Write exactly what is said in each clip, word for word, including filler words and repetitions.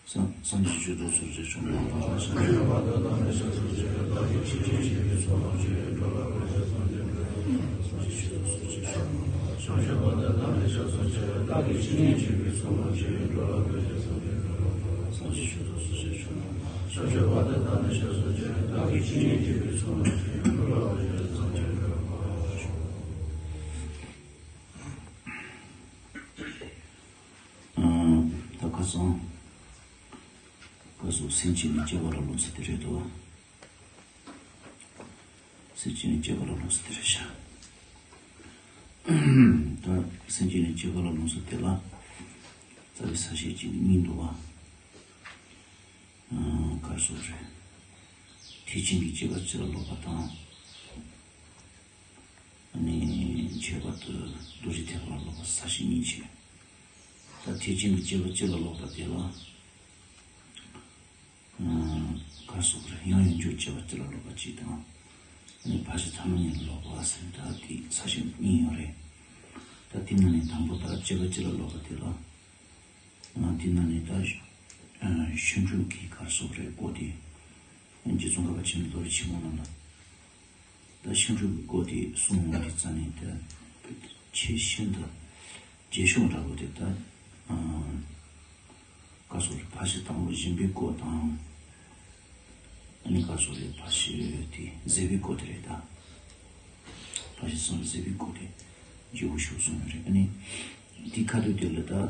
སངས་སངས་རྒྱས་ཆོས་ཐོབ་སོགས་ཀྱི་བྱུང་བ་དང་། སངས་རྒྱས་པ་དང་བདག་མེད་ཤ་ཚ་ཅེས་པའི་བདག་གི་ཆོས་ཉིད་ཀྱི་ཚོགས་རྣམས་ཀྱི་འགྲོ་ལ་བཀོད་པའི་སངས་རྒྱས་པ། སངས་རྒྱས་ཆོས་ཐོབ་སོགས་ཀྱི་བྱུང་བ་དང་། སངས་རྒྱས་པ་དང་བདག་མེད་ཤ་ཚ་ཅེས་པའི་བདག་གི་ཆོས་ཉིད་ཀྱི་ཚོགས་རྣམས་ཀྱི་འགྲོ་ལ་བཀོད་པའི་སངས་རྒྱས་པ། སངས་རྒྱས་ཆོས་ཐོབ་སོགས་ཀྱི་བྱུང་བ་དང་། སངས་རྒྱས་པ་དང་བདག་མེད་ཤ་ཚ་ཅེས་པའི་བདག་གི་ཆོས་ཉིད་ཀྱི་ཚོགས་རྣམས་ཀྱི་འགྲོ་ལ་བཀོད་པའི་སངས་རྒྱས་པ། ད་ཁ་སང་། ཁ་སང་སེམས་ཅན་ནི་སྐྱེ་བ་ལ་ལོག་ས་དེ་རེད་དོ། སེམས་ཅན་ནི་སྐྱེ་བ་ལ་ལོག་ས་དེ་རེད་ཤག་ད་སེམས་ཅན་ནི་སྐྱེ་བ་ལ་ལོག་ས་དེ་ལ། རྩ་བའི་ས་བཤད་ཅིག་ནི་སྙིང་འདུག་བ། ཨ། ག་རེ་ཟེར་དགོས་རེད། ཐེག་ཆེན་གྱི་སྐྱེ་བ་སྤྱི་ལ་ལོག་པ་དང་། ཨ་ནི་ཁྱད་པར་དུ་རྡོ་རྗེ་ཐེག་པ་ལ་ལོག་པ་ས་བཤད་གཉིས་བྱས། ད་ཐེག་ཆེན་གྱི་སྐྱེ་བ་སྤྱི་ལ་ལོག་པ་དེ་ལ། ཨ། ག་རེ་ཟེར་དགོས་རེད། ཡང་ཡང་འཇུག་སྐྱེ་བ་སྤྱི་ལ་ལོག་པ་གཅིག་དང་། ཨ་ནི་ཕར་ཕྱིན་ཐ་མ་གཉིས་ལ་ལོག་པ་ཟེར་ད་དེ་ས་བཤད་གཉིས་ཡོད་རེད། ད་དེ་ནང་ནས་དང་པོ་ད་སྐྱེ་བ་སྤྱི་ལ་ལོག་པ་དེ་ལ། ཨ། དེ་ནང་ནས་ད་ཨ་ཤིང་འབྲུག་གི་ག་རེ་ཟེར་དགོས་རེད། སྐོར་དེ། རྗེ་ཙོང་ཁ་པ་ཆེན་པོའི་ལོ་རྒྱུས་ཆེན་མོ་རྣམས་ལ། ད་ཤིང་འབྲུག་གི་སྐོར་དེ་གསུངས་ཡོང་དུས་ཙ་ནས་ད་ཆེས་ཤིན་ཏུ་རྒྱས་ཤོས་འདྲ་བོ་དེ་ད། ཨ། ག་རེ་ཟེར་དགོས་རེད། ཕར་ཕྱིན་དང་པོ་སྦྱིན་པའི་སྐོར་དང་། ཨ་ནི་ག་རེ་ཟེར་དགོས་རེད། ཕར་ཕྱིན་དེ་བཟོད་པའི་སྐོར་དེ་རེད་ད། ཕར་ཕྱིན་གསུམ་བཟོད་པའི་སྐོར་དེ་ལྗིད་པོ་ཞིག་གསུངས་ཡོད་རེད། ཨ་ནི་དེ་ཁ་ཐུག་དེ་ལ་ད། ཨ་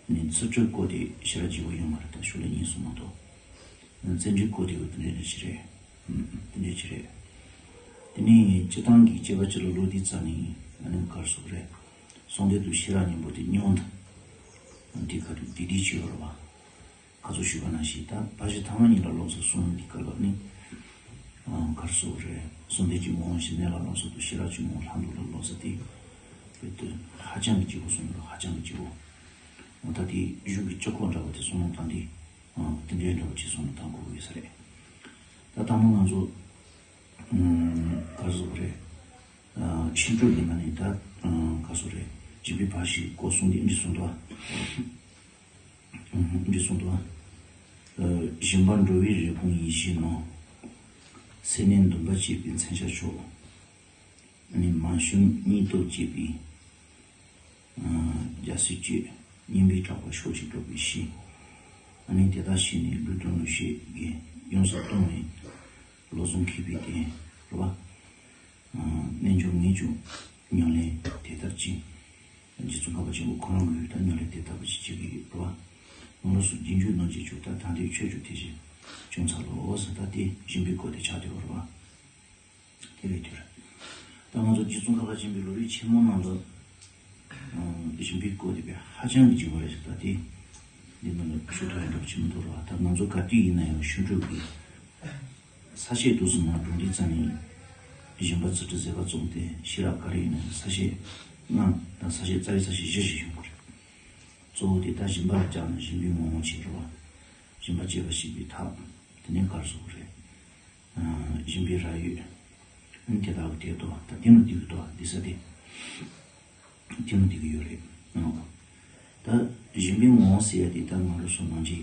ནི་ཚུལ་ཁྲིམས་སྐོར་དེ་ཞེ་དྲག་ལྗིད་པོ་ཡོད་མ་རེད། ད་ཤོ་ལོ་ཀ་གཉིས་གསུངས་མ་གཏོགས། བརྩོན་འགྲུས་སྐོར་དེ་བ་དེ་འདྲ་འདྲ་ཞིག་རེད། ཨ། དེ་འདྲ་ཞིག་རེད། དེ་ནས་སྤྱིར་བཏང་གི་སྐྱེ་བ་སྤྱི་ལ་ལོག་དུས་ཙ་ནས་ཨ་ནི་ག་རེ་ཟེར་དགོས་རེད། གསོལ་འདེབས་དང་ཤེས་རབ་སྙིང་པོ་དེ་མྱོང་དང་། དེ་ཁ་ཐུག་དེ་འདྲ་ཅིག་ཡོད་རེད་བ། ཁ་སང་ཞུས་པ་ནང་བཞིན་ད་ཕར་ཕྱིན་ཐ་མ་གཉིས་ལ་ལོག་ས་གསུངས་དུས་སྐབས་ལ་ནི། ཨ། ག་རེ་ཟེར་དགོས་རེད། གསོལ་འདེབས་ཀྱི་ངོ་བོ་ཞིག་གནས་ལ་ལོག་ས་དང་ཤེས་རབ་ཀྱི་ངོ་བོ་ལྷ་མདོ་ལ་ལོག་ས་དེ། དཔེ་དེ་ཧ་ཅང་གི་ལྗིད་པོ་གསུངས་ཡོད། ཧ་ཅང་གི་ལྗིད་པོ། འོ་ད་དེ་གཞུང་གི་སྤྱི་ཁོག་འདྲ་བོ་དེ་གསུང་ལུགས་དང་དེ། ཨ། དེ་འདྲའི་འདྲ་བོ་ཅིག་གསུང་ལུགས་དང་གོ་གི་ཡོད་ས་རེད། ད་དང་པོ་ང་ཚོ། ཨ། ག་རེ་ཟེར་དགོས་རེད། ཨ། ཤིང་འབྲུག་གི་ནང་ནས་ད། ཨ། ག་རེ་ཟེར་དགོས་རེད། སྦྱིན་པའི་ཕར་ཕྱིན་སྐོར་གསུངས་དེ་འདི་གསུངས་འདུག་བ། འདི་གསུངས་འདུག་བ། ཨ། སྦྱིན་པ་འགྲོ་བའི་རེ་སྐོང་ཡིད་བཞིན་ནོར། སེར་སྣའི་འདུན་པ་བསྐྱེད་པའི་མཚོན་ཆ་མཆོག། ཨ་ནི་མ་བྱིན་སྙིང་སྟོབས་བསྐྱེད་པའི། ཨ། རྒྱལ་སྲིད་བསྐྱེད། སྙིང་པོའི་གྲགས་པ་ཕྱོགས་གཅིག་སྒྲོག་པའི་གཞི། ཨ་ནི་དེ་དག་ཞིག་ནི་ལུས་དང་ལུས་ཤེས་ཀྱིས་ཡོངས་སུ་གཏོང་བའི་བློ་བཟང་མཁས་པའི་རྟེན་རེད་བ། ཨ། རྣལ་འབྱོར་ངས་ཀྱང་ཉམས་ལེན་དེ་ལྟར་བགྱི། རྗེ་ཙོང་ཁ་པ་ཆེན་པོ་ཁོ་རང་གིས་ད་ཉམས་ལེན་དེ་ལྟ་བུ་ཞིག་བྱེད་ཀྱི་ཡོད་རེད་བ། ང་རང་ཚོ་རྗེས་འཇུག་རྣམས་ཀྱིས་ཀྱང་ད་ད་ལྟའི་ཆོས་ཀྱང་དེ་བཞིན་བྱུང་ཚར་ལོ་ཟེར། ད་དེ་སྦྱིན་པའི་སྐོར་དེ་ཆགས་བསྡད་ཡོད་རེད་བ། དེ་རེད་དེ་རེད། ད་ང་ཚོ་རྗེ་ཙོང་ཁ་པ་ཆེན་པོའི་ལོ་རྒྱུས་ཆེན་མོ་ནང་ལ། ཨ། སྦྱིན་པའི་སྐོར་དེ་དཔེ་ཧ་ཅང་གི་ལྗིད་པོ་རེད་ཟེར། ད་དེ་འདི་ནང་ལ་ཞུ་ཐུབ་ཡ་འདྲ་པོ་ཅིག་མི་འདུག་ར། ད་ང་ཚོ་ག་དུས་ཡིན་ན་ཡང་ཤིང་འབྲུག་གི་ས་བཤད་འདུག་སེ་མར་འགྲོ་དུས་ཙམ་ནས་སྦྱིན་པ་ཚུལ་ཁྲིམས་བཟོད་པ་བརྩོན་འགྲུས་ཤེས་རབ་ག་རེ་ཡིན་ན་ཡང་ས་བཤད་ལྔ་དང་ས་བཤད་རྩ་བའི་ས་བཤད་བཞི་ཞིག་ཡོང་གི་རེད། གཙོ་བོ་དེ་ད་སྦྱིན་པ་ལ་སྦྱར་ན་སྦྱིན་པའི་ངོ་བོ་ཆེ་རེད་བ། སྦྱིན་པ་སྤྱད་པ་ཞེས་པའི་ཐབས། དེ་ནས་ག་རེ་ཟེར་དགོས་རེད། ཨ། སྦྱིན་པའི་ར་ཡོད། ཨ་ནི་དེ་དག་གི་དེ་ལྟོ་ད་དེ་མོ་དེ་གི་ལྟོ་འདི་ས་དེ། དེ་མོ་དེ་གི་ཡོད་རེད། ཨ། ད་སྦྱིན་པའི་ངོ་བོ་ཟེར་ཡ་དེ་ད་ང་རང་ཚོ་ནང་གི་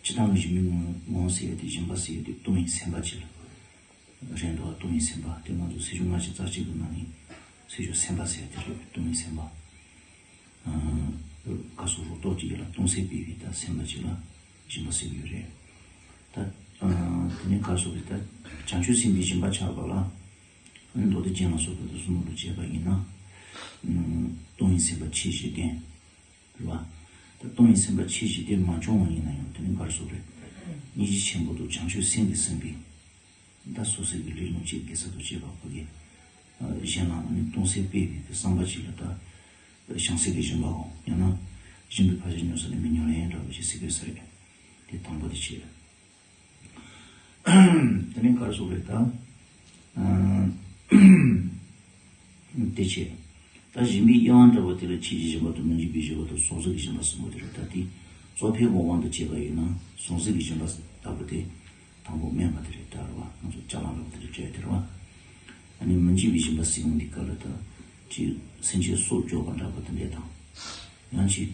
སྤྱིར་བཏང་གི་སྦྱིན་པའི་ངོ་བོ་ཟེར་ཡ་དེ། སྦྱིན་པ་ཟེར་ཡ་དེ་སྟོང་ཉིད་སེམས་དཔའ་ཅིག་ལ་རེད་འདུག་སྟོང་ཉིད་སེམས་དཔའ་དེ་ང་ཚོ་སེམས་བྱུང་ལྔ་བཅུ་རྩ་གཅིག་གི་ནང་ནས་སེམས་བྱུང་སེམས་དཔའ་ཟེར་ཡ་དེ་རེད། སྟོང་ཉིད་སེམས་དཔའ། ཨ། ག་རེ་ཟེར་དགོས་རེད། རོ་ཏོག་ཅིག་ལ་སྟོང་གསལ་སྤེལ་བའི་ད་སེམས་དཔའ་ཅིག་ལ་སྦྱིན་པ་ཟེར་གྱི་ཡོད་རེད། ད། ཨ། དེ་ནས་ག་རེ་ཟེར་དགོས་རེད། ད་བྱང་ཆུབ་སེམས་དཔའི་སྦྱིན་པ་ཆགས་པ་ལ། ཨ་ནི་མདོ་སྡེ་རྒྱན་ལ་སོགས་པའི་དུ་གསུམ་ལ་བྱས་པ་ཡིན་ན། ཨ། སྟོང་ཉིད་སེམས་དཔའ་ཆེ་ཞེས་བསྟན། རེད་བ། ད་སྟོང་ཉིད་སེམས་དཔའ་ཆེ་ཞེས་དེ་མ་བྱུང་བ་ཡིན་ན་ཡང་དེ་ནི་ག་རེ་ཟེར་དགོས་རེད། སྙིང་རྗེ་ཆེན་པོ་དང་བྱང་ཆུབ་སེམས་ཀྱིས་ཟིན་པའི། ད་སོ་སོའི་གི་ལུས་ལོངས་སྤྱོད་དགེ་རྩ་དང་བཅས་པ་ཕ་གི། ཨ། གཞན་ལ་ནི་སྟོང་གསལ་སྤེལ་བའི་གི་བསམ་པ་ཅིག་ལ་ད། བྱང་སེམས་ཀྱི་སྦྱིན་པའོ། ཡང་ན། སྦྱིན་པའི་ཕར་ཕྱིན་ཉམས་སུ་ལེན་པའི་ཉམས་ལེན་འདྲ་བོ་ཞིག་ཟེར་གྱི་ཡོད་ས་རེད། དེ་དང་པོ་དེ་བྱས། དེ་ནས་ག་རེ་ཟེར་དགོས་རེད་ད། ཨ། དེ་བྱས། ད་སྦྱིན་པའི་དབྱེ་བ་འདྲ་བོ་དེ་ལ་ཆོས་ཀྱི་སྦྱིན་པ་དང་མི་འཇིགས་པའི་སྦྱིན་པ་དང་གཟུང་འཛིན་གྱི་སྦྱིན་པ་གསུམ་པོ་དེ་རེད། ད་དེ་གཙོ་ཕལ་པོ་དབང་དུ་བྱས་པ་ཡིན་ན་གཟུང་འཛིན་གྱི་སྦྱིན་པ་ལྟ་བུ་དེ་དང་པོ་སྨོས་པ་དེ་རེད། ད་རེད་བ། ང་ཚོ་ཅ་ལག་འདྲ་བོ་དེ་ལ་སྤྲད་དེ་རེད་བ། ཨ་ནི་མི་འཇིགས་པའི་སྦྱིན་པ་ཟེར་ཡོང་དུས་སྐབས་ལ་ད་ཅིག་སེམས་ཅན་སྲོག་སྐྱོབ་པ་འདྲ་བོ་དེ་འདྲས་དང་། ཡང་ཅིག་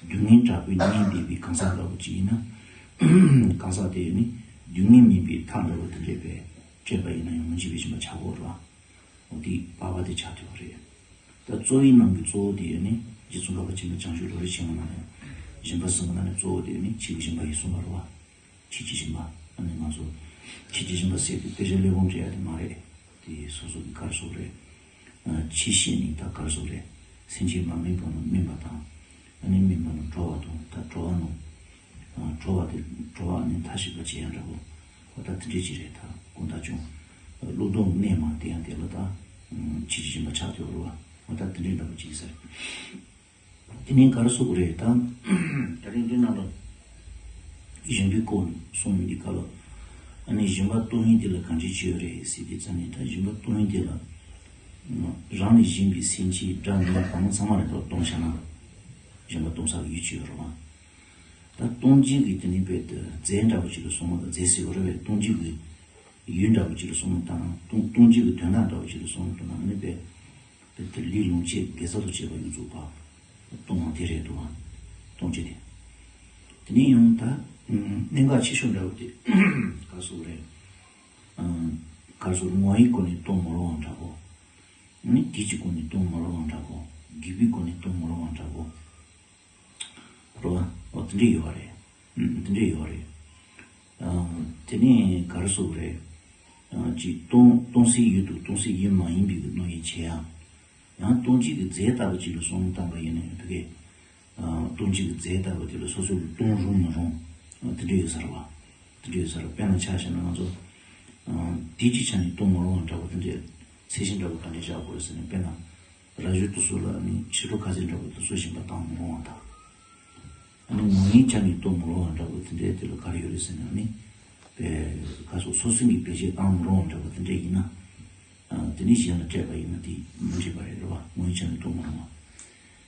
སྡུག་བསྔལ་དྲག་པོས་མནར་བསྡད་པའི་གང་ཟག་འདྲ་བོ་ཅིག་ཡིན་ན། གང་ཟག་དེ་ནི་སྡུག་བསྔལ་མིན་པའི་མཐའ་འདྲ་བོ་དེ་འདྲས་པས་སྤྲད་པ་ཡིན་ན་ཡང་མི་འཇིགས་པའི་སྦྱིན་པ་བྱ་དགོས་རེད་བ། འོ་དེ་པགས་པ་དེ་ཆགས་ཐུབ་པ་རེད། ད་གཙོ་བོའི་ནང་གི་གཙོ་བོ་དེ་ནི་རྗེ་ཙོང་ཁ་པ་ཆེན་པོས་བྱང་ཆུབ་རོ་རེ་ཆེན་མོ་ནང་ནས་སྦྱིན་པ་གསུམ་གྱི་ནང་ནས་གཙོ་བོ་དེ་ནི་ཁྱི་གི་སྦྱིན་པ་ཡིན་གསུངས་པ་རེད་བ། ཁྱི་གི་སྦྱིན་པ་ཨ་ནི་ང་ཚོ་ཁྱི་གི་སྦྱིན་པ་ཟེར་དེ་དཔེ་ཆ་བླུན་པོ་འདྲ་ཡ་དེ་མ་རེད། དེ་སོ་སོ་གི་ག་རེ་ཟེར་དགོས་རེད། ཨ་ཕྱི་བཤད་ནི་ད་ག་རེ་ཟེར་དགོས་རེད། སེམས་ཅན་མ་སྨིན་པ་རྣམས་སྨིན་པ་དང་། ཨ་ནི་སྨིན་པ་རྣམས་གྲོལ་བ་དང་ད་གྲོལ་བ་རྣམས། ཨ་གྲོལ་བ་དེ་གྲོལ་བ་ཨ་ནི་མཐའ་བཞི་པ་བྱེད་ཡ་འདྲ་པོ། འོ་ད་དེ་འདྲས་ཅིག་རེད་ད་དགོངས་དག་བྱུང་། བློ་སྡོམ་གནས་མ་དེ་ཡང་དེ་ལ་ད། ཕྱི་ཕྱི་སྦྱིན་པ་ཆགས་ཐུབ་རེད་བ། འོ་ད་དེ་འདྲས་འདྲ་པོ་ཅིག་ཟེར། དེ་ནས་ག་རེ་ཟེར་དགོས་རེད་ད། ད་རིང་འདི་ནང་ལ་སྦྱིན་པའི་སྐོར་གསུངས་ཡོང་དུས་སྐབས་ལ། ཨ་ནི་སྦྱིན་པ་གཏོང་ཡུལ་དེ་ལ་གང་ཅི་ཅི་ཡོད་རེད་ཟེར་དུས་ཙམ་ནས་ད་སྦྱིན་པ་གཏོང་ཡུལ་དེ་ལ། རང་ལས་གཞན་པའི་སེམས་ཅན་དགྲ་འདུལ་བ་གང་ཚང་མ་ལ་ད་གཏོང་བྱ་ན། སྦྱིན་པ་གཏོང་ས་གི་ཡུལ་ཅི་ཡོད་རེད་བ། ད་གཏོང་བྱེད་ཀྱི་དེ་ནི་རྦད་དེ་རྫས་འདྲ་པོ་ཅིག་ལ་སོང་བ་དང་རྫས་ཟེར་བ་རེད་པས་གཏོང་བྱེད་ཀྱི་ཡུལ་འདྲ་པོ་ཅིག་ལ་སོང་བ་དང་གཏོང་གཏོང་བྱེད་ཀྱི་དོན་དག་འདྲ་པོ་ཅིག་ལ་སོང་བ་དང་ཨ་ནི་རྦད། དེ་ལུས་ལོངས་སྤྱོད་དགེ་རྩ་དང་བཅས་པ་ཡོངས་རྫོགས་པ། གཏོང་བ་དེ་རེད་འདུག་བ། གཏོང་བྱེད་དེ། དེ་ནས་ཡང་ད། གནད་འགག་ཆེ་ཤོས་འདྲ་བོ་དེ། ག་རེ་ཟེར་དགོས་རེད། ག་རེ་ཟེར་དགོས་རེད་ངོ་བོའི་སྒོ་ནས་གཏོང་མི་རུང་བ་འདྲ་པོ། ནི་དུས་ཀྱི་སྒོ་ནས་གཏོང་མི་རུང་བ་འདྲ་པོ། དགོས་པའི་སྒོ་ནས་གཏོང་མི་རུང་བ་འདྲ་པོ། རོ། འོ་དེ་འདྲས་ཡོད་རེད། ཨུམ་དེ་འདྲས་ཡོད་རེད། ཨ་དེ་ནས་ག་རེ་ཟེར་དགོས་རེད། ཨ་ཅིག་གཏོང་གཏོང་སའི་ཡུལ་དུ་གཏོང་སའི་ཡུལ་མ་ཡིན་པའི་གནོད་ཡིན་བྱེད་ཡ། ཡང་གཏོང་བྱེད་ཀྱི་རྫས་ལྟ་བུ་ཅིག་ལ་བསམ་བློ་བཏང་པ་ཡིན་ན་ཡང་ཕ་གི། ཨ་གཏོང་བྱེད་ཀྱི་རྫས་ལྟ་བུ་དེ་ལ་སོ་སོ་ལ་གཏོང་རུང་མི་རུང་། ཨ་དེ་འདྲས་ཡོད་ས་རེད་བ། དེ་འདྲས་ཡོད་ས་རེད་དཔེར་ན་ཆ་བཞག་ན་ང་ཚོ། ཨ་དུས་ཀྱི་ཆ་ནས་གཏོང་མི་རུང་བ་འདྲ་བོ་དེ་འདྲས་ཚད་གཞི་འདྲ་བོ་ག་འདྲས་བཞག་དགོས་རེད་ཟེར་ན་དཔེར་ན། ར་ཞོ་དེ་ཚོ་ལ་ནི་ཕྱི་དྲོ་ཁ་ཟས་འདྲ་བོ་དེ་ཚོ་སྦྱིན་པ་བཏང་མི་རུང་བ་དང་། ཨ་ནི་ངོ་བོའི་ཆ་ནས་གཏོང་མི་རུང་བ་འདྲ་བོ་དེ་འདྲའི་དེ་ལ་ག་རེ་ཡོད་རེད་ཟེར་ན་ནི། པའི་ཁ་སོགས་སོ་སོ་ནས་བེད་སྤྱོད་བཏང་མི་རུང་བ་འདྲ་བོ་དེ་འདྲ་ཡིན་ན། ཨ་དེ་ནི་གཞན་ལ་སྤྲད་པ་ཡིན་ན་དེ་མི་འགྲིག་པ་རེད་རེད་བ་ངོ་བོའི་ཆ་ནས་གཏོང་མི་རུང་བ།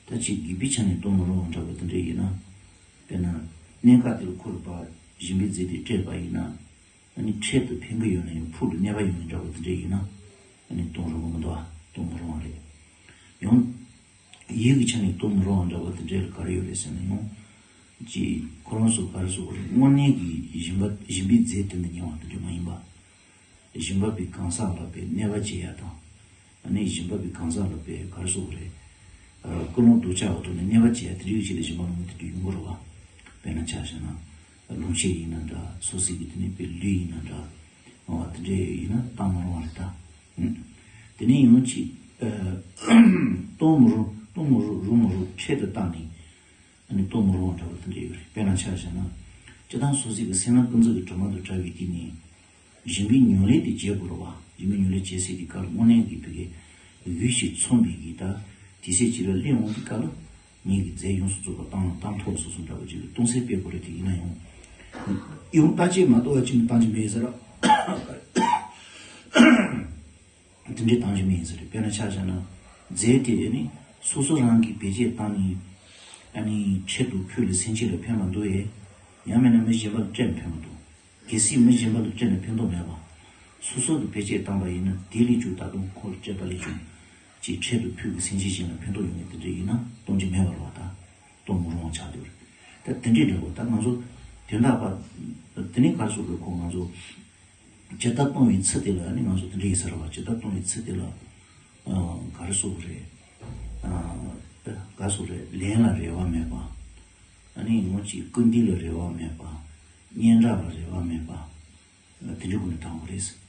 ད་ཅིག་དགོས་པའི་ཆ་ནས་གཏོང་མི་རུང་བ་འདྲ་བོ་དེ་འདྲ་ཡིན་ན། དཔེར་ན། གནད་འགག་དེ་ལ་ཁོ་རུ་པ་སྦྱིན་པའི་རྫས་དེ་སྤྲད་པ་ཡིན་ན། ཨ་ནི་འཕྲལ་དུ་ཕན་གྱི་ཡོད་ན་ཡང་ཕུགས་ལ་གནོད་པ་ཡོང་ངེས་འདྲ་བོ་དེ་འདྲ་ཡིན་ན། ཨ་ནི་གཏོང་རུང་གི་མི་འདུག་ཨ་གཏོང་མི་རུང་བ་རེད། ཡང་། ཡིད་ཀྱི་ཆ་ནས་གཏོང་མི་རུང་བ་འདྲ་བོ་དེ་འདྲ་ལ་ག་རེ་ཡོད་རེད་ཟེར་ན་ཡང་། ཅིག་ཁོ་རང་ཚོ་ག་རེ་ཟེར་དགོས་རེད་དངོས་གནས་ཀྱི་སྦྱིན་པ་སྦྱིན་པའི་རྫས་དེ་འདྲ་ཉེ་བ་དེ་འདྲ་མ་ཡིན་པ། སྦྱིན་པ་པའི་གང་ཟག་ལ་པའི་གནོད་པ་བྱེད་ཡ་དང་། ཨ་ནི་སྦྱིན་པ་པའི་གང་ཟག་ལ་པའི་ག་རེ་ཟེར་དགོས་རེད། ཨ་ཀུན་སློང་སྡུག་ཅག་འོག་ཏུ་ནས་གནོད་པ་བྱེད་ཡ་དེ་འདྲ་ཡོད་ཅིག་ལ་སྦྱིན་པ་གནང་མཁན་དེ་འདྲ་ཡོང་གི་རེད་བ། དཔེར་ན་ཆ་བཞག་ན། ལོངས་སྤྱོད་ཡིན་ན་འདྲ་སོ་སོའི་གི་དེ་ནས་པའི་ལུས་ཡིན་ན་འདྲ། འོ་དེ་འདྲ་ཡིན་ན་བཏང་མ་རུང་བ་རེད་ད། ཨུམ། དེ་ནས་ཡང་ཅིག་ཨ་གཏོང་མི་རུང་གཏོང་མི་རུང་རུང་མི་རུང་འཕྲལ་དུ་བཏང་ནས། ཨ་ནི་གཏོང་མི་རུང་བ་འདྲ་བོ་དེ་འདྲ་ཡོད་རེད། དཔེར་ན་ཆ་བཞག་ན། སྤྱིར་བཏང་སོ་སོའི་གི་སེམས་ནང་ཀུན་རྫོབ་ཀྱི་དྲི་མ་དང་བྲལ་བའི་དུས་ནས། སྦྱིན་པའི་ཉམས་ལེན་དེ་བྱེད་དགོས་རེད་བ། སྦྱིན་པའི་ཉམས་ལེན་བྱེད་སའི་དུས་སྐབས་ལ་དངོས་གནས་ཀྱི་བོད་ཀྱི་ཡུལ་ཞིག་མཚོན་པའི་གི་ད་དུས་ཚོད་ཅིག་ལ་སླེབས་འོང་དུས་སྐབས་ལ་ངེད་ཀྱི་རྫས་ཡོངས་སུ་རྫོགས་པ་བཏང་ལ་བཏང་ཐོག་སོ་སོ་འདྲ་བོ་ཅིག་གི་གཏོང་སེམས་སྤེལ་དགོས་རེད་དེ་ཡིན་ན་ཡང་། ཡང་བརྟག་དཔྱད་མ་གཏོགས་པ་ཅིག་ནི་བཏང་རྒྱུ་མེད་ཟེར། དེ་འདྲའི་བཏང་རྒྱུ་མེད་ཟེར། དཔེར་ན་ཆ་བཞག་ན། རྫས་དེ་ནི་སོ་སོ་རང་གིས་བེད་སྤྱོད་བཏང་ནས། ཨ་ནི་ཆེད་དུ་ཕུལ་ལ་སེམས་ཅན་ལ་ཕན་མ་འདུག་ཡེ། ཡང་མིན་ན་མི་གཞན་པ་ལ་སྤྲད་ན་ཕན་མ་འདུག་གལ་སྲིད་མི་གཞན་པ་ལ་སྤྲད་ན་ཕན་ཐོགས་མེད་པ། སོ་སོ་གིས་བེད་སྤྱོད་བཏང་པ་ཡིན་ན་དེ་ལས་ཀྱང་ད་དུང་ཁོར་སྤྲད་པ་ལས་ཀྱང་། ཅིག་ཆེད་དུ་ཕུལ་གྱི་སེམས་ཅན་གཞན་ལ་ཕན་ཐོགས་ཡོང་ངེས་དེ་འདྲ་ཡིན་ན་གཏོང་རྒྱུ་མེད་པ་རེད་བ་ད། གཏོང་མི་རུང་བ་ཆགས་འདུག་རེད། ད་དེ་འདྲའི་འདྲ་བོ་ད་ང་ཚོ། དོན་དག་པ། དེ་ནས་ག་རེ་ཟེར་དགོས་ཁོ་ང་ཚོ། ཇི་ལྟར་གཏོང་བའི་ཚུལ་དེ་ལ་ནི་ང་ཚོ་དེ་འདྲ་ཡིན་ས་རེད་བ། ཇི་ལྟར་གཏོང་བའི་ཚུལ་དེ་ལ། ཨ་ག་རེ་ཟེར་དགོས་རེད། ཨ་ག་རེ་ཟེར་དགོས་རེད། ལན་ལ་རེ་བ་མེད་པ། ཨ་ནི་ངོ་གཅིག་སྐུར་འདེབས་ལ་རེ་བ་མེད་པ། སྙན་གྲགས་ལ་རེ་བ་མེད་པ། དེ་འདྲའི་སྒོ་ནས་བཏང་དགོས་རེད།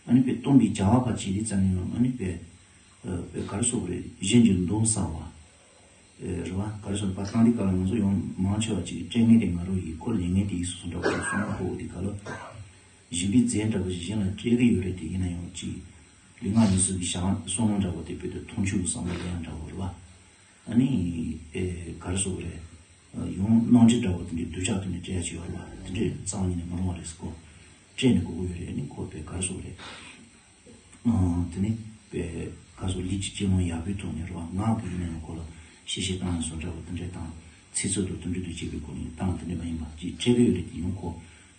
ཨ་ནི་པའི་གཏོང་བའི་བྱ་བ་པ་བྱེད་དུས་ཙམ་ནས་ཡང་ཨ་ནི་པའི། ཨ་པའི་ག་རེ་ཟེར་དགོས་རེད། གཞན་གྱི་གདུང་བསགས་པ། རེད་བ། ག་རེ་ཟེར་བ་བཏང་དུས་སྐབས་ལ་ང་ཚོ་ཡང་མང་ཆེ་བ་ཅིག་གིས་སྤྲད་མཁན་དེ་ང་རང་ཡིན། ཁོ་ལེན་མཁན་དེ་ཡིན་སོ་སོ་འདྲ་བོ་ཅིག་གསུང་ན་ཁོ་འོ་དེ་ག་ལ། སྦྱིན་པའི་རྫས་འདྲ་བོ་ཞིག་གཞན་ལ་སྤྲད་ཀྱི་ཡོད་རེད་དེ་ཡིན་ན་ཡང་ཅིག་ལུས་ངག་ཡིད་གསུམ་གྱི་བྱ་བསམ་བློ་འདྲ་བོ་དེ་བོད་དུ་མཐོང་ཆུང་གི་བསམ་བློ་ལེན་ཡ་འདྲ་བོ་རེད་བ། ཨ་ནི། ཨེ་ག་རེ་ཟེར་དགོས་རེད། ཡང་རྣམ་འགྱུར་འདྲ་བོ་དེ་འདྲའི་སྡུག་ཅག་དེ་འདྲ་སྤྲད་ཡ་ཅིག་ཡོད་རེད་བ། དེ་འདྲའི་རྩ་བ་ཉིད་ནས་མི་རུང་བ་རེད་ཟེར་གོ། སྤྲད་ནས་དགོས་ཀྱི་ཡོད་རེད། ཨ་ནི་ཁོ་པའི་ག་རེ་ཟེར་དགོས་རེད། ཨང་། དེ་ནི་པའི་ག་རེ་ཟེར་ལུས་ཀྱི་སྤྱི་དབང་ཡག་པོའི་ཐོག་ནས་རེད་བ། ངག་གི་ཡིན་ན་ཡང་ཁོ་ལ་གཤེ་གཤེ་བཏང་ཡ་བཟོ་འདྲ་བོ་དེ་འདྲས་དང་། ཚིག་རྩུབ་དང་དེ་འདྲ་དང་བཅས་པའི་སྒོ་ནས་བཏང་དེ་འདྲས་མ་ཡིན་པ་ཅིག་སྤྲད་ཀྱི་ཡོད་རེད་དེ་ཡང་ཁོ།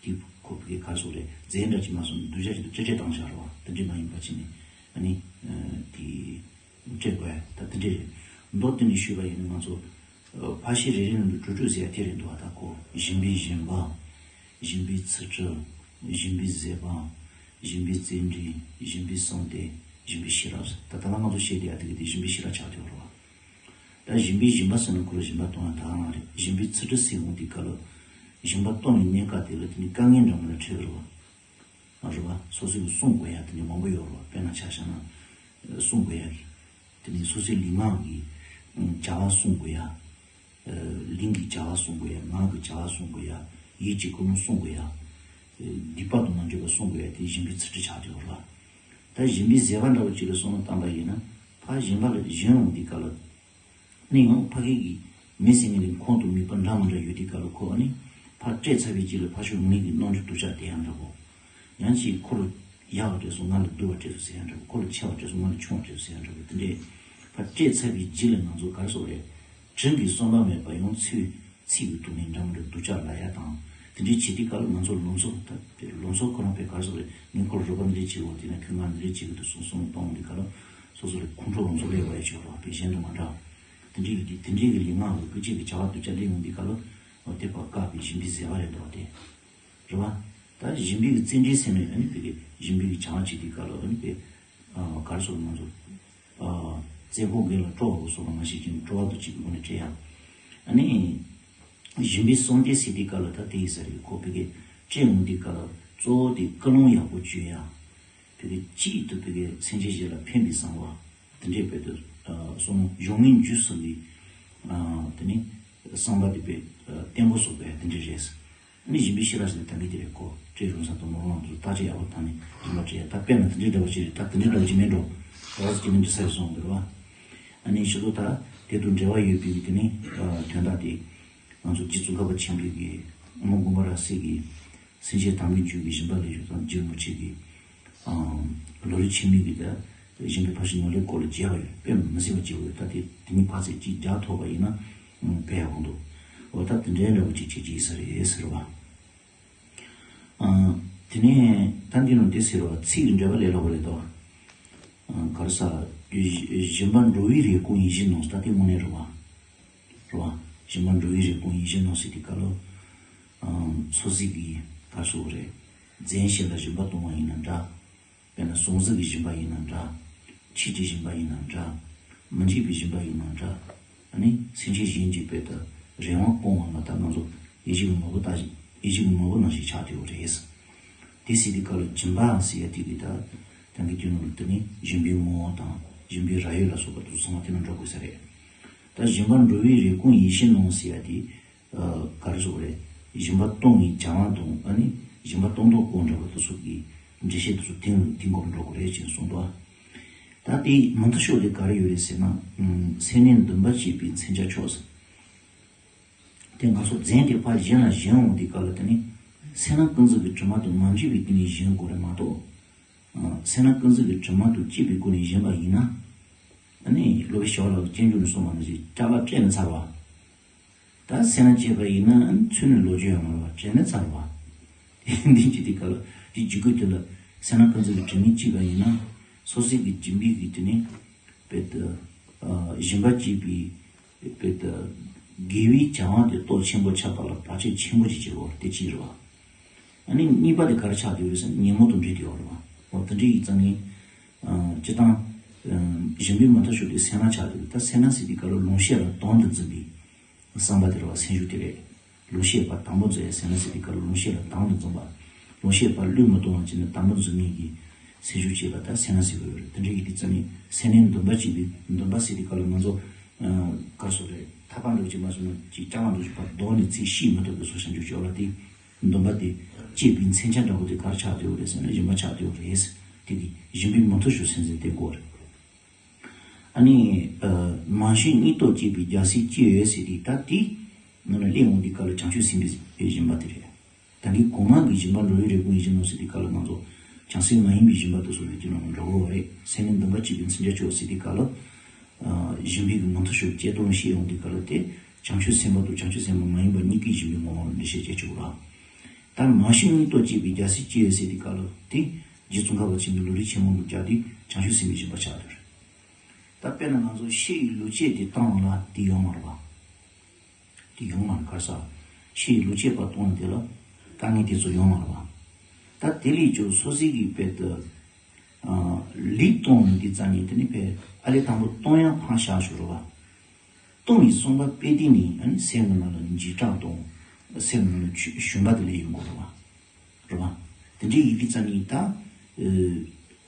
དེ་ཁོ་པའི་ག་རེ་ཟེར་དགོས་རེད། རྫས་འདྲ་ཅིག་མ་སོང་ནས་སྡུག་ཅག་ཅིག་ཏུ་སྤྲད་སྤྲད་བཏང་བཞག་རེད་བ། དེ་འདྲས་མ་ཡིན་པ་ཅིག་ནས་ཨ་ནི། དེ། སྤྲད་དགོས་ཡ་ད་དེ་འདྲས་རེད། མདོར་བསྡུས་ནས་ཞུས་པ་ཡིན་ན་ང་ཚོ། ཕར་ཕྱིན་རེ་རེ་ནང་དུ་གྲོལ་གྲོལ་ཟེར་ཡ་དེ་རེད་འདུག་བ། ད་ཁོ་སྦྱིན་པའི་སྦྱིན་པ། སྦྱིན་པའི་ཚུལ་ཁྲིམས། སྦྱིན་པའི་བཟོད་པ། སྦྱིན་པའི་བརྩོན་འགྲུས། སྦྱིན་པའི་གསང་བདེ། སྦྱིན་པའི་ཤེས་རབ། ད་ད་ལྟ་ང་ཚོ་བཤད་བསྡད་ཡ་དེ་གི་དེ་སྦྱིན་པའི་ཤེས་རབ་ཆགས་བསྡད་ཡོད་རེད་བ། ད་སྦྱིན་པའི་སྦྱིན་པ་ཟེར་ན་ཁོ་ལ་སྦྱིན་པ་གཏོང་ཡ་ད་ག་རང་རེད། སྦྱིན་པའི་ཚུལ་ཁྲིམས་ཟེར་འོང་དུས་སྐབས་ལ་སྦྱིན་པ་གཏོང་བའི་གནས་སྐབས་དེ་ལ་དེ་ནི་དཀའ་ངལ་འདྲ་མི་འདྲ་འཕྲད་ཀྱི་རེད་བ། རེད་བ། སོ་སོས་སྲུང་དགོས་ཡ་དེ་འདྲ་མང་པོ་ཡོད་རེད་བ། དཔེར་ན་ཆ་བཞག་ན། སྲུང་དགོས་ཡ་གི། དེ་ནས་སོ་སོའི་ལུས་ངག་གི་བྱ་བ་སྲུང་དགོས་ཡ། ལུས་ཀྱི་བྱ་བ་སྲུང་དགོས་ཡ། ངག་གི་བྱ་བ་སྲུང་དགོས་ཡ། ཡིད་ཀྱི་ཀུན་སློང་སྲུང་དགོས་ཡ། སྡིག་པ་དང་མ་འགྲིག་པ་སྲུང་དགོས་ཡ་དེ་སྦྱིན་པའི་ཚུལ་ཁྲིམས་ཆགས་བསྡད་ཡོད་རེད་བ། ད་སྦྱིན་པའི་བཟོད་པ་འདྲ་བོ་ཅིག་ལ་བསམ་བློ་བཏང་པ་ཡིན་ན། ཕར་སྦྱིན་པ་ལ་སྦྱིན་འོང་དུས་སྐབས་ལ། ནི་ཡང་ཕ་གི་གི་མི་ཟེར་མཁན་དེ་ཁོང་དང་མོས་པ་འདྲ་མི་འདྲ་ཡོད་དུས་སྐབས་ལ་ཁོ་ཨ་ནི་ཕར་སྤྲད་ཚར་བའི་རྗེས་ལ་ཕར་ཕྱོགས་ངན་གྱི་རྣམ་འགྱུར་སྡུག་ཅག་བསྟན་ཡ་འདྲ་པོ། ཡང་ཅིག་ཁོ་ལ་ཡག་པ་སྤྲད་སོང་ང་ལ་སྡུག་པ་སྤྲད་སོང་ཟེར་ཡ་འདྲ་པོ། ཁོ་ལ་ཆེ་བ་སྤྲད་སོང་ང་ལ་ཆུང་བ་སྤྲད་སོང་ཟེར་ཡ་འདྲ་པོ། དེ་འདྲས་ཕར་སྤྲད་ཚར་བའི་རྗེས་ལ་ང་ཚོ་ག་རེ་ཟེར་དགོས་རེད། དྲིན་གྱིས་གསོན་པ་མེད་པ་ཡང་ཚིག་ཚིག་གི་ཐོག་ནས་འདྲ་མི་འདྲ་སྡུག་ཅག་ལབ་ཡ་དང་། དེ་འདྲས་བྱེད་དུས་སྐབས་ལ་ང་ཚོ་ལུང་ཚོ་ད་དེ་ལུང་ཚོ་ཁོ་རང་དཔེ་ག་རེ་ཟེར་དགོས་རེད། ངས་ཁོ་ལ་རོགས་པ་འདི་འདྲས་བྱེད་དགོས་དེ་ན་ཁོས་ང་འདི་འདྲས་བྱེད་དགོས་འདུག་གསུངས་གསུངས་གཏོང་འོང་དུས་སྐབས་ལ། སོ་སོ་ལ་ཁོང་ཁྲོ་ལང་ཚོ་སླེབས་པ་ཡ་ཆོག་རོགས་པས་གཞན་དུ་མ་འདྲ། དེ་འདྲའི་གི་དེ་འདྲའི་གི་ལུས་ངག་གི་སྐུལ་བྱེད་ཀྱི་བྱ་བ་སྡུག་ཅག་སླེབས་ཡོང་དུས་སྐབས་ལ། འོ་དེ་བར་བཀག་པའི་སྦྱིན་པའི་བཟོད་པ་རེད་འདུག་སྟེ། རེད་བ། ད་སྦྱིན་པའི་གི་བརྩོན་འགྲུས་ཟེར་ནས་ཨ་ནི་དེ་གི་སྦྱིན་པའི་གི་བྱ་བ་བྱེད་དུས་སྐབས་ལ་ཨ་ནི་དཔེ། ག་རེ་ཟེར་ང་ཚོ། བཙན་ཁོག་རྒན་ལ་སྤྲོ་བ་སོགས་ལ་མ་ཤེས་ཀྱང་སྤྲོ་བ་དང་གཅིག་པའི་སྒོ་ནས་སྤྲད་ཡ། ཨ་ནི། སྦྱིན་པའི་གསང་བདེ་ཟེར་དུས་སྐབས་ལ་ད་དེ་ཡིན་ས་རེད། ཁོ་བོད་སྐད་སྤྲད་འོང་དུས་སྐབས་ལ་གཙོ་བོ་དེ་ཀུན་སློང་ཡག་པོ་བཅོས་ཡ། བོད་སྐད་གཅིག་ཏུ་བོད་སྐད་སེམས་ཅན་གཞན་ལ་ཕན་པའི་བསམ་པ། དེ་འདྲའི་བོད་དུ་གསུངས་གཞུང་ངན་རྒྱུད་གསུམ་པའི་དེ་ནི་བསམ་པ་དེ་བོད་བརྟན་པོ་བཟོ་དགོས་དེ་འདྲ་རེད། ཨ་ནི་སྦྱིན་པའི་ཤེས་རབ་ཟེར་ན་ད་གིན་དེ་རེད། ཁོ་སྤྲད་རུང་ས་དང་མ་རུང་ལ་དུ་བརྟག་དཔྱད་ཡག་པོ་བཏང་ནས་སྦྱིན་པ་སྤྲད་ཡ། ད་དཔེར་ན་དེ་འདྲའི་འདྲ་བ་ཅིག་རེད། ད་དེ་འདྲའི་འདྲ་བ་ཅིག་མིན་འགྲོ། ར་ཅིག་མིན་འགྲོ་ས་རེད་སོང་འདུག་ར། ཨ་ནི་ཞུ་ཚོ་ད་དེ་དང་འབྲེལ་བ་ཡོད་པའི་དེ་ནི་དོན་དག་དེ་ང་ཚོ་རྗེ་ཙོང་ཁ་པ་ཆེན་པོའི་གི་ཨ་མ་དགོངས་པ་རབ་གསལ་གྱི་སེམས་ཅན་དམ་པའི་རྒྱུད་ཀྱི་སྦྱིན་པ་ལས་ཞུགས་དང་རྗེ་རིན་པོ་ཆེ་གི་ལོ་རེ་ཆེན་མོའི་གི་ད་སྦྱིན་པའི་ཕར་ཕྱིན་ངོ་ལས་སྐོར་ལ་མཇལ་བ་ཡོད། དཔེ་མི་སྲིད་པ་བྱེད་དགོས། ད་དེ་དེ་ཉིད་ཕར་ཚད་གཅིག་རྒྱག་ཐོབ་པ་ཡིན་ན་དཔེ་ཡག་པོ་འདུག་འོ་ད་དེ་འདྲའི་འདྲ་བོ་གཅིག་བྱེད་ཀྱི་ཡིན་ས་རེད་ཟེར་བ། དེ་ནས་ད་འདི་ནང་དེ་ཟེར་བ་ཚིག་གི་འགྲེལ་པ་ལས་སླ་པོ་རེད་དོ། ག་རེ་ཟ། སྦྱིན་པ་འགྲོ་བའི་རེ་སྐོང་ཡིད་བཞིན་ནོར། ད་དེ་དངོས་གནས་རེད་བ། རེད་བ། སྦྱིན་པ་འགྲོ་བའི་རེ་སྐོང་ཡིད་བཞིན་ནོར་ཟེར་དུས་སྐབས་ལ། སོ་སོ་གི་ག་རེ་ཟེར་དགོས་རེད། རྫས་གཞན་ལ་སྦྱིན་པ་གཏོང་བ་ཡིན་ན་འདྲ། དཔེར་ན་ཟངས་གཟུགས་ཀྱི་སྦྱིན་པ་ཡིན་ན་འདྲ། ཆོས་ཀྱི་སྦྱིན་པ་ཡིན་ན་འདྲ། མི་འཇིགས་པའི་སྦྱིན་པ་ཡིན་ན་འདྲ། ཨ་ནི་སེམས་ཅན་གཞན་གྱི་དཔེ་ལྟ་རེ་བ་སྐོང་བ་ལ་ད་ང་ཚོ་ཡིད་བཞིན་གྱི་ནོར་བུ་ལྟ་ཞིག་ཡིད་བཞིན་གྱི་ནོར་བུ་ནང་བཞིན་ཆགས་བསྡད་ཡོད་རེད། དེ་ཟེར་དུས་སྐབས་ལ་སྦྱིན་པ་ཟེར་ཡ་དེ་གི་ད་ད་གི་དུས་ནང་ལ་དེ་ནི་སྦྱིན་པའི་ངོ་བོ་དང་སྦྱིན་པའི་ར་ཡོད་ལ་སོགས་པ་དེ་ཚང་མ་དེ་ན་འགྲོ་དགོས་ས་རེད། ད་སྦྱིན་པ་འགྲོ་བའི་རེ་སྐོང་ཡིད་བཞིན་ནོར་ཟེར་ཡ་དེ། ག་རེ་ཟེར་དགོས་རེད། སྦྱིན་པ་གཏོང་བའི་བྱ་བ་དང་ཨ་ནི་སྦྱིན་པ་གཏོང་ཐབས་སྐོར་འདྲ་བ་དེ་ཚོ་གི་འགྲེལ་བཤད་དེ་ཚོ་དེང་དེང་སྐོར་འགྲོ་དགོས་རེད་ཅེས་གསུངས་འདུག་ད་དེའི་མུ་མཐུད་ཕྱོགས་དེ་ག་རེ་ཡོད་རེད་ཟེར་ན། སེམས་ནི་འདུན་པ་བསྐྱེད་པའི་མཚོན་ཆ་མཆོག་ཟེར། དེ་ང་ཚོ་རྫས་དེ་ཕར་གཞན་ལ་བྱིན་འོང་དུས་སྐབས་ལ་དེ་ནི་སེར་སྣ་ཀུན་རྫོབ་ཀྱི་དྲི་མ་དང་མ་མཆིས་པའི་སྟེང་ནས་བྱིན་དགོས་རེད་མ་གཏོགས། སེར་སྣ་ཀུན་རྫོབ་ཀྱི་དྲི་མ་དང་བཅས་པའི་སྒོ་ནས་བྱིན་པ་ཡིན་ན། ཨ་ནི་སློབ་དཔོན་ཞི་བ་ལྷ་གིས་སྤྱོད་འཇུག་ནས་གསུངས་པ་ནང་བཞིན་ཅ་ལག་སྤྲད་ནས་ཚར་བ། ད་སེར་སྣ་བཅས་པ་ཡིན་ན་ཚུལ་ནི་ལོ་རྒྱུས་ཡང་མ་རེད་བ། དྲན་ནས་ཚར་བ། དེ་འདི་ཅི་དེ་ག་ལ་དེ་ཇི་དགོས་དེ་ལ་སེར་སྣ་ཀུན་རྫོབ་ཀྱི་དྲི་མས་བཅིངས་པ་ཡིན་ན། སོ་སོའི་གི་སྦྱིན་པའི་གི་དེ་ནི་དཔེ་དེ་སྦྱིན་པ་བྱེད་པའི་དཔེ་དེ་དགེ་བའི་བྱ་བ་དེ་སྟོབས་ཆེན་པོ་ཆགས་པ་ལ་བར་ཆད་ཆེན་པོ་ཅིག་བྱེད་དགོས་དེ་ཅི་རེད་བ། ཨ་ནི་གཉིས་པ་དེ་ག་རེ་ཆགས་བསྡད་ཡོད་རེད་ཟེར་ན་ཉོན་མོངས་དང་འདྲེས་བསྡད་ཡོད་རེད་བ། འོ་དེ་འདྲ་ཡིན་ཙང་ནི་སྤྱིར་བཏང་སྦྱིན་པའི་མུ་མཐུད་ཕྱོགས་དེ་སེར་སྣ་ཆགས་བསྡད་ཡོད། ད་སེར་སྣ་ཟེར་དུས་སྐབས་ལ་ལོངས་སྤྱོད་ལ་དོན་དུ་འཛིན་པའི། བསམ་པ་དེ་རེད་བ། སེམས་ཤུགས་དེ་རེད། ལོངས་སྤྱོད་པ་དང་པོ་འཛིན་ཡ་སེར་སྣ་ཟེར་དུས་སྐབས་ལ་ལོངས་སྤྱོད་ལ་དང་དུ་འཛིན་པ། ལོངས་སྤྱོད་པ་བློས་མི་གཏོང་བ་བྱས་ནས་དང་པོ་འཛིན་མཁན་གྱི་སེམས་ཤུགས་བྱེད་པ་ད་སེར་སྣ་ཟེར་གྱི་ཡོད་རེད། དེ་འདྲ་ཡིན་དུས་ཙམ་ནས་སེར་སྣའི་འདུན་པ་བྱེད་པའི་འདུན་པ་ཟེར་དུས་སྐབས་ལ་ང་ཚོ་ག་རེ་ཟེར་དགོས་རེད། ཐག་པ་འདྲ་བོ་ཅིག་མ་བཟུང་ན་ཅིག་ལྕགས་ལ་འདྲ་བོ་ཅིག་ཕར་རྡོག་ནས་ཚིག་ཤེས་མི་ཐུབ་པའི་བཟོ་བྱ་འཇུག་བྱེད་པ་ལ་དེ། འདུན་པ་དེ་བསྐྱེད་པའི་མཚོན་ཆ་འདྲ་བོ་དེ་ག་རེ་ཆགས་བསྡད་ཡོད་རེད་ཟེར་ན་སྦྱིན་པ་ཆགས་བསྡད་ཡོད་རེད། དེ་གི་སྦྱིན་པའི་མུ་མཐུད་ཕྱོགས་སེམས་འཛིན་བསྟེན་དགོས་རེད། ཨ་ནི། མ་བྱིན་སྙིང་སྟོབས་བསྐྱེད་པའི་རྒྱལ་སྲིད་ཅི་ཡོད་ཟེར་དེ་ད་དེ། ནང་ལ་སླེབས་འོང་དུས་སྐབས་ལ་བྱང་ཆུབ་སེམས་དཔའི་སྦྱིན་པ་དེ་རེད། ད་གིན་གོང་མ་གི་སྦྱིན་པ་འགྲོ་བའི་རེ་སྐོང་ཡིད་བཞིན་ནོར་ཟེར་དུས་སྐབས་ལ་ང་ཚོ་བྱང་སེམས་མ་ཡིན་པའི་སྦྱིན་པ་དེ་ཚོ་ལ་དེ་ནང་ལ་འགྲོ་དགོས་པ་རེད། སེམས་ནི་འདུན་པ་བསྐྱེད་པའི་མཚོན་ཆ་མཆོག་ཟེར་དུས་སྐབས་ལ། སྦྱིན་པའི་གི་མུ་མཐུད་ཕྱོགས་བསྐྱེད་དོན་བཤད་འོང་དུས་སྐབས་ལ་དེ་བྱང་ཆུབ་སེམས་དཔའ་དང་བྱང་ཆུབ་སེམས་དཔའ་མ་ཡིན་པ་གཉིས་ཀའི་སྦྱིན་པའི་ངོ་བོ་ལ་འགྲེལ་བཤད་བྱེད་ཆོག་ར། ད་མ་བྱིན་སྙིང་སྟོབས་བསྐྱེད་པའི་རྒྱལ་སྲིད་ཅི་ཡོད་ཟེར་དུས་སྐབས་ལ་དེ་རྗེ་ཙོང་ཁ་པ་ཆེན་པོའི་ལུང་རིགས་ཆེན་མོ་ལ་སྦྱར་ཏེ་བྱང་ཆུབ་སེམས་དཔའི་སྦྱིན་པ་ཆགས་བསྡད་རེད། ད་དཔེར་ན་ང་ཚོ་ཤི་ཡི་ལུས་བསྐྱེད་དེ་བཏང་བ་ལ་དེ་ཡོད་མ་རེད་པ། ཡོང་མ་རེད། ག་རེ་ཟེར། ཕྱི་ཡི་ལུས་སྐྱེས་པ་གཏོང་དེ་ལ་དཀའ་ངལ་དེ་ཚོ་ཡོང་མ་རེད་བ། ད་དེ་ལས་ཀྱང་སོ་སོའི་གི་དཔེ་དེ་ལུས་གཏོང་ཡོང་དུས་ཙམ་ནས་དེ་ནི་དཔེ་ཨ་ལས་དང་པོ་གཏོང་ཡག་ཕར་བཞག་ཞོར་རེད་བ། གཏོང་བའི་བསམ་པ་སྤེལ་དུས་ནས་ཨ་ནི་སེམས་ཀྱི་ནང་ལ་འཇིགས་སྐྲག་དང་སེམས་ཀྱི་ནང་ལ་ཆུ་ཞུམ་པ་དེ་སླེབས་ཡོང་གི་རེད་བ། རེད་བ། དེ་འདྲའི་ཡིན་དུས་ཙམ་ནས་ད་ཨ་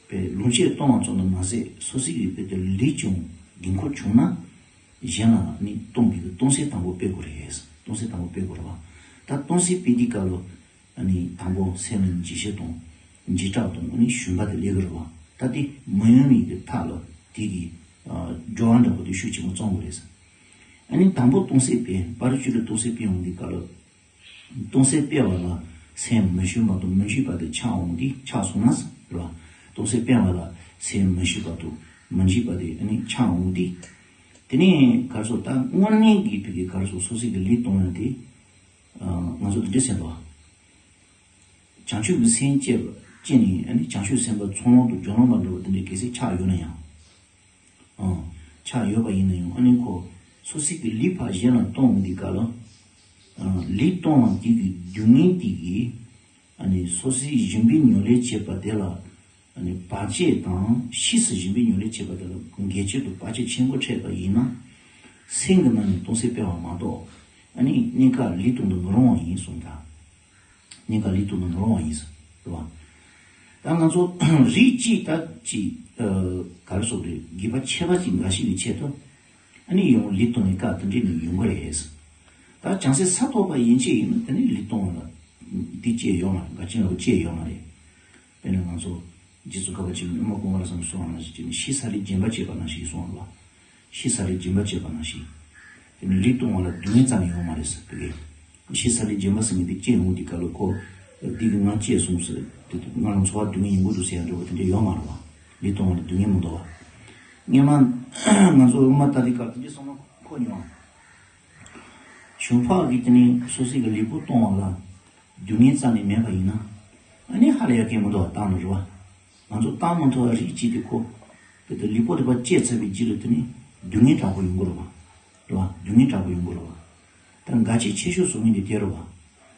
དཔེ་ལུས་སྐྱེས་གཏོང་བ་ཙམ་དུ་མ་ཟད་སོ་སོའི་གི་དཔེ་དེ་ལུས་ཀྱང་དགོས་མཁོ་བྱུང་ན་གཞན་ལ་ནི་གཏོང་དགོས་ཀྱི་གཏོང་སེམས་དང་པོ་སྤེལ་དགོས་རེད། གཏོང་སེམས་དང་པོ་སྤེལ་དགོས་རེད་བ། ད་གཏོང་སེམས་སྤེལ་དུས་སྐབས་ལ་ཨ་ནི་དང་པོ་སེམས་ལ་འཇིགས་ཞེན་དང་འཇིགས་སྐྲག་དང་ཨ་ནི་ཞུམ་པ་དེ་སླེབས་ཀྱི་རེད་བ། ད་དེ་མི་ཡོང་བའི་གི་ཐབས་ལ་དེ་གི་ཨ་སྦྱོར་བ་འདྲ་པོ་དེ་ཤུགས་ཆེན་པོ་བརྩོན་དགོས་རེད། ཨ་ནི་དང་པོ་གཏོང་སེམས་སྤེལ། པར་ཆུ་ལ་གཏོང་སེམས་སྤེལ་ཡོང་དུས་སྐབས་ལ། གཏོང་སེམས་སྤེལ་བ་ལ་སེམས་མི་ཞུམ་པ་དང་མི་འཇིགས་པ་དེ་ཆགས་འོང་དུས་ཆགས་སོང་ན་རེད་བ། གཏོང་སེམས་སྤེལ་བ་ལ་སེམས་མི་ཞུམ་པ་དང་མི་འཇིགས་པ་དེ་ཨ་ནི་ཆགས་འོང་དུས། དེ་ནས་ག་རེ་ཟེར། ད་དངོས་གནས་ཀྱི་ཕ་གི་ག་རེ་ཟེར། སོ་སོའི་གི་ལུས་གཏོང་ཡག་དེ་ང་ཚོ་དེ་འདྲ་ཟེར་འདུག་བ། བྱང་ཆུབ་ཀྱི་སེམས་བསྐྱེད་པ་བསྐྱེད་ནས་ཨ་ནི་བྱང་ཆུབ་སེམས་དཔའ་ཚོགས་ལམ་དུ་སྦྱོར་ལམ་པ་འདྲ་བ་དེ་འདྲ་གལ་སྲིད་ཆགས་ཡོད་ན་ཡང་། ཨང་། ཆགས་ཡོད་པ་ཡིན་ན་ཡང་ཨ་ནི་ཁོ་སོ་སོའི་གི་ལུས་ཕར་གཞན་ལ་གཏོང་འོང་དུས་སྐབས་ལ། ཨང་། ལུས་གཏོང་བ་དེ་གི་སྡུག་བསྔལ་དེ་གི་ཨ་ནི་སོ་སོའི་ཞིམ་པའི་མྱོང་ལས་བྱེད་པ་དེ་ལ་ཨ་ནི་བར་ཆད་དང་། ཕྱིས་སུ་ཞིམ་པའི་མྱོང་ལས་བྱེད་པ་དེ་ལ་འགལ་རྐྱེན་དང་བར་ཆད་ཆེན་པོ་འཕྲད་པ་ཡིན་ན། སེམས་ཀྱི་ནང་ནས་གཏོང་སེམས་སྤེལ་བ་མ་གཏོགས་ཨ་ནི་གནས་སྐབས་ལུས་གཏོང་དུ་མི་རུང་བ་ཡིན་གསུངས་ད། གནས་སྐབས་ལུས་གཏོང་དུ་མི་རུང་བ་ཡིན་ཟེར། རེད་བ། ད་ང་ཚོ་རིགས་གཅིག་ད་ཅིག་ཨ་ག་རེ་ཟེར་རེད། དགེ་བ་ཆེ་བ་ཅིག་འགའ་ཞིག་གི་ཆེད་དུ་ཨ་ནི་ཡང་ལུས་གཏོང་བའི་སྐབས་དེ་འདྲས་ནི་ཡོང་གི་རེད་ཟེར། ད་བྱང་སེམས་ས་ཐོབ་པ་ཡན་ཆད་ཡིན་ན་དེ་ནི་ལུས་གཏོང་བ་ལ་འདི་བཅས་ཡོད་མ་རེད། འགལ་རྐྱེན་ལ་བཅས་ཡོད་མ་རེད། དཔེར་ན་ང་ཚོ་རྗེ་ཙོང་ཁ་པ་ཆེན་པོས་ཨུ་མ་ཀུ་མ་ལ་ཟེར་གསུངས་པ་ནང་བཞིན་བྱས་ནས་ཤི་ས་ལས་རྗེན་པ་བཅད་པ་ནང་བཞིན་གསུངས་པ་ལ། ཤི་ས་ལས་རྗེན་པ་བཅད་པ་ནང་བཞིན། དེ་ནི་ལུས་གཏོང་བ་ལ་སྡུག་བསྔལ་ཙམ་ཡོད་མ་རེད་ཟེར་དེ་གས། ཤི་ས་ལས་རྗེན་པ་ཟེར་མཁན་དེ་སྐྱེ་ཡོང་དུས་སྐབས་ལ་ཁོ་འདི་གིས་ང་སྐྱེས་སོང་ཟེར་དེ་ང་ལ་འཚོ་བ་སྡུག་བསྔལ་ཡོང་གི་འདུག་ཟེར་ཡ་འདྲ་བོ་དེ་འདྲ་ཡོད་མ་རེད་བ། ལུས་གཏོང་བ་ལ་སྡུག་བསྔལ་མི་འདུག་བ། སྔན་མ་ང་ཚོ་ཨུ་མ་ལྟ་དུས་སྐབས་དེ་འདྲའི་བསམ་བློ་འཁོར་མྱོང་། གཞུང་ཕག་གིས་དེ་ནི་སོ་སོའི་གི་ལུས་པོ་གཏོང་བ་ལ་སྡུག་བསྔལ་རྩ་ནས་མེད་པ་ཡིན་ན། ཨ་ནི་ཧ་ལས་ཡ་གི་མི་འདུག་བ། བཏང་ནི་རེད་བ། ང་ཚོ་བཏང་མི་ཐུབ་པ་རིགས་གཅིག་དེ་ཁོ། དེ་ལྟར་ལུས་པོ་དེ་ཕར་བཅད་ཚར་བའི་རྗེས་ལ་དེ་ནི་སྡུག་བསྔལ་དྲག་པོ་ཡོང་གི་རེད་བ། རེད་བ། སྡུག་བསྔལ་དྲག་པོ་ཡོང་གི་རེད་བ། ད་འགལ་རྐྱེན་ཆེ་ཤོས་བཟོ་མཁན་དེ་དེ་རེད་བ།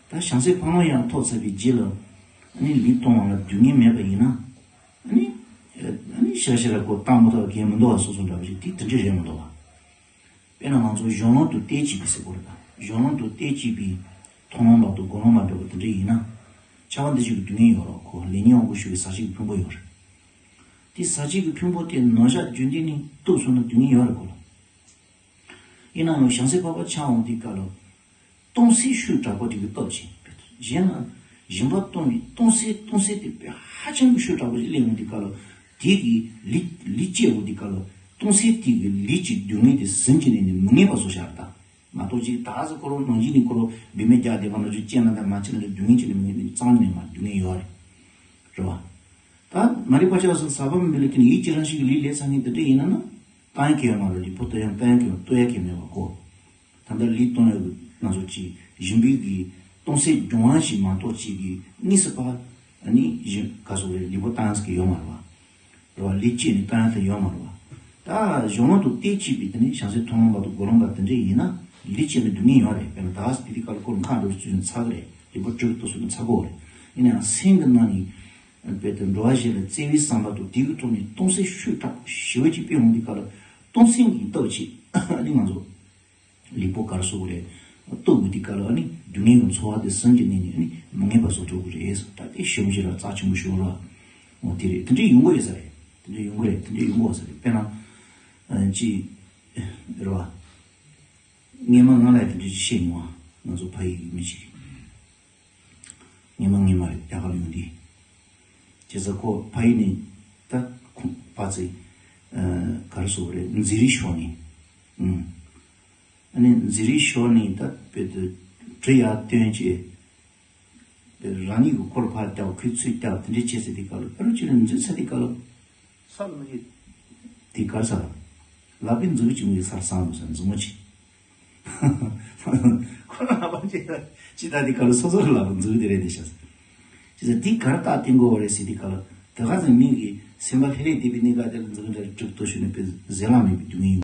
ད་བྱང་སེམས་འཕགས་ལམ་ཡང་ཐོབ་ཚར་བའི་རྗེས་ལ། ཨ་ནི་ལུས་གཏོང་བ་ལ་སྡུག་བསྔལ་མེད་པ་ཡིན་ན། ཨ་ནི། ཨ་ནི་ཞེ་དྲག་ཞེ་དྲག་ཁོ་བཏང་མི་ཐུབ་པ་གལ་མི་འདུག་བ། སོ་སོ་འདྲ་བ་ཞིག་དེ་དེ་འདྲ་རེད་མི་འདུག་བ། དཔེར་ན་ང་ཚོ་གཞུང་ལམ་དུ་གཏད་བྱེད་པའི་ཟེར་གོ་རེད་ད། གཞུང་ལམ་དུ་གཏད་བྱེད་པའི་མཐོང་ལམ་པ་དང་སྒོམ་ལམ་པ་འདྲ་བོ་དེ་འདྲ་ཡིན་ན། ཆགས་པ་འདི་ཞིག་གི་སྡུག་བསྔལ་ཡོད་རེད། ཁོ་ལས་ཉོན་དབང་པོ་ཞུགས་པའི་ཟག་བཅས་ཀྱི་ཕུང་པོ་ཡོད་རེད། དེ་ཟག་བཅས་ཀྱི་ཕུང་པོ་དེ་ནོར་བཞག་རྒྱུན་ལྡན་ནས་གཏུབས་སོང་ན་སྡུག་བསྔལ་ཡོད་རེད་ཁོ་ལ། ཡིན་ན་ཡང་བྱང་སེམས་འཕགས་པ་ཆགས་འོང་དུས་སྐབས་ལ། གཏོང་སའི་ཤུགས་དྲག་པོ་དེ་གི་སྟོབས་ཆེ། གཞན་ལ་སྦྱིན་པ་གཏོང་བའི་གཏོང་སའི་གཏོང་སའི་དེ་དཔེ་ཧ་ཅང་གི་ཤུགས་དྲག་པོ་ཞིག་སླེབས་འོང་དུས་སྐབས་ལ། དེ་གི་ལུས་ལུས་བཅད་འོང་དུས་སྐབས་ལ། གཏོང་སའི་དེ་གི་ལུས་ཀྱི་སྡུག་བསྔལ་དེ་ཟིན་གྱི་ནས་ནི་མི་ངེས་པ་བཟོ་བཞག་རེད་ད། མ་གཏོགས་ཅིག་ད་གཟོད་ཁོ་རང་ནང་བཞིན་ནི་ཁོ་རང་བུད་མེད་རྒྱག་བསྡད་པ་ན་ཅིག་སྐྱེས་ན་ད་མ་སྐྱེས་ན་ད་སྡུག་བསྔལ་ཅིག་ནི་མི་ངེས་ནི་གཙང་ནས་མ་སྡུག་བསྔལ་ཡོད་རེད། རེད་བ། ད་མ་རིག་པ་ཆགས་སོང་ཟག་པ་མེད་ལ་དེ་ནི་ཡིད་ཀྱི་རང་བཞིན་གྱི་ལུས་ལས་ཚང་གི་དེ་འདྲ་ཡིན་ན་ན། བཏང་ཡག་གི་ཡོད་མ་རེད། ལུས་པོ་གཏོང་ཡག་བཏང་ཡག་གི་ཡོད་གཏོང་ཡག་གི་མེད་པ་ཁོ། ད་ལྟ་ལུས་གཏོང་ཡག་གི་ང་ཚོ་ཅིག་ཞིམ་པའི་གི་གཏོང་སའི་སྦྱོང་བ་ཞིག་མ་གཏོགས་ཅིག་གི་དངོས་སུ་ཕར་ཨ་ནི་ཞིམ་ག་སོགས་རེད། ལུས་པོ་བཏང་ཡག་གི་ཡོད་མ་རེད་བ། རེད་བ། ལུས་བཅད་ནས་བཏང་ཡག་དེ་ཡོད་མ་རེད་བ། ད་གཞུང་ལམ་དུ་གཏད་བྱེད་པའི་དེ་ནི་བྱང་སེམས་མཐོང་ལམ་པ་དང་སྒོམ་ལམ་པ་དེ་འདྲ་ཡིན་ན་ལུས་བཅད་ནས་སྡུག་བསྔལ་ཡོད་རེད། དཔེར་ན་ད་དེ་དུས་སྐབས་ལ་ཁོ་ལ་ཁ་འགྲོ་བཅུག་ནས་ཚ་གི་རེད། ལུས་པོ་དྲོད་ལྟོགས་བྱུང་ནས་ཚ་གི་རེད། ཡིན་ནའང་སེམས་ཀྱི་ནང་ནས་དཔེ་དེ་འགྲོ་བ་གཞན་ལ་བརྩེ་བའི་བསམ་པ་དང་དེ་གི་ཐོག་ནས་གཏོང་སའི་ཤུགས་དྲག་པོ་ཞེ་པོ་ཅིག་སྤེལ་འོང་དུས་སྐབས་ལ་གཏོང་སེམས་ཀྱི་སྟོབས་ཆེ། ཨ་ནི་ང་ཚོ། ལུས་པོ་ག་རེ་ཟེར་དགོས་རེད། སྟོབས་དགོས་དུས་སྐབས་ལ་ཨ་ནི་སྡུག་བསྔལ་གྱི་ཚོར་བ་དེ་ཟིན་གྱི་ནས་ནི་ཨ་ནི་མི་ངེས་པ་བཟོ་ཐུབ་ཀྱི་རེད། ད་དེ་ཞེ་པོ་ཅིག་ལ་རྩ་ཆེན་པོ་ཞིག་རེད། འོ་དེ་རེད། དེ་འདྲ་ཡོང་གི་ཡོད་ས་རེད། དེ་འདྲ་ཡོང་གི་རེད། དེ་འདྲ་ཡོང་གི་ཡོད་ས་རེད། དཔེར་ན། ཨ་ཅི། རེད་བ། སྔན་མ་ང་ལ་དེ་འདྲ་ཅིག་བཤད་མྱོང་བ། ང་ཚོ་ཕ་ཡུལ་གྱི་མི་ཞིག་སྔན་མ་སྔན་མ་རེད། རྒྱ་གར་ཡོང་དུས། བྱས་ཙང་ཁོ་ཕ་ཡུལ་ནས་ད་ཁོང་པ་ཚེ། ཨ་ག་རེ་ཟེར་དགོས་རེད། མཛེ་རིའི་ཕྱོགས་ནས། ཨུམ། ཨ་ནི་མཛེ་རིའི་ཕྱོགས་ནས་ད་དཔེ་དེ་གྲི་ཡར་བཏོན་བྱས། དེ་རང་ཉིད་ཀྱི་ཁོ་ལ་ཕར་བརྒྱབ། ཁོའི་ཚུར་བརྒྱབ། དེ་འདྲ་བྱས་ཚེ་དེ་ག་ལ་ཨ་རུ་ཅི་ལ་འཛུལ་ཚེ་དེ་ག་ལ་ས་ལ་མ་ཡེ། དེ་ག་རེ་ཟེར། ལག་པས་འཛུགས་ཀྱི་མི་ས་ལ་སངས་འདུག་ཟེར་མཛུབ་མོ་ཅིག་ཁོ་རང་ལག་པ་ཅི་ད་ཅི་ད་དེ་ག་ལ་སོ་སོ་ལ་ལག་པ་འཛུགས་དེ་རེད་དེ་ཤག་ཟེར། ཅི་ཟེར་དེ་ག་རེ་རྟགས་བསྟན་དགོས་པ་རེད་ཟེར་དེ་ག་ལ་དེ་ག་ཚོད་མི་གི་སེམས་པ་ལྷོད་ལྷོད་བསྡད་པའི་གནས་སྐབས་དེ་ལ་འཛུགས་འདྲ་གྲུབ་ཐོབ་ཞུ་ནས་དཔེ་ཟེར་ལ་མེད་པའི་སྡུག་བསྔལ་ཡོང་།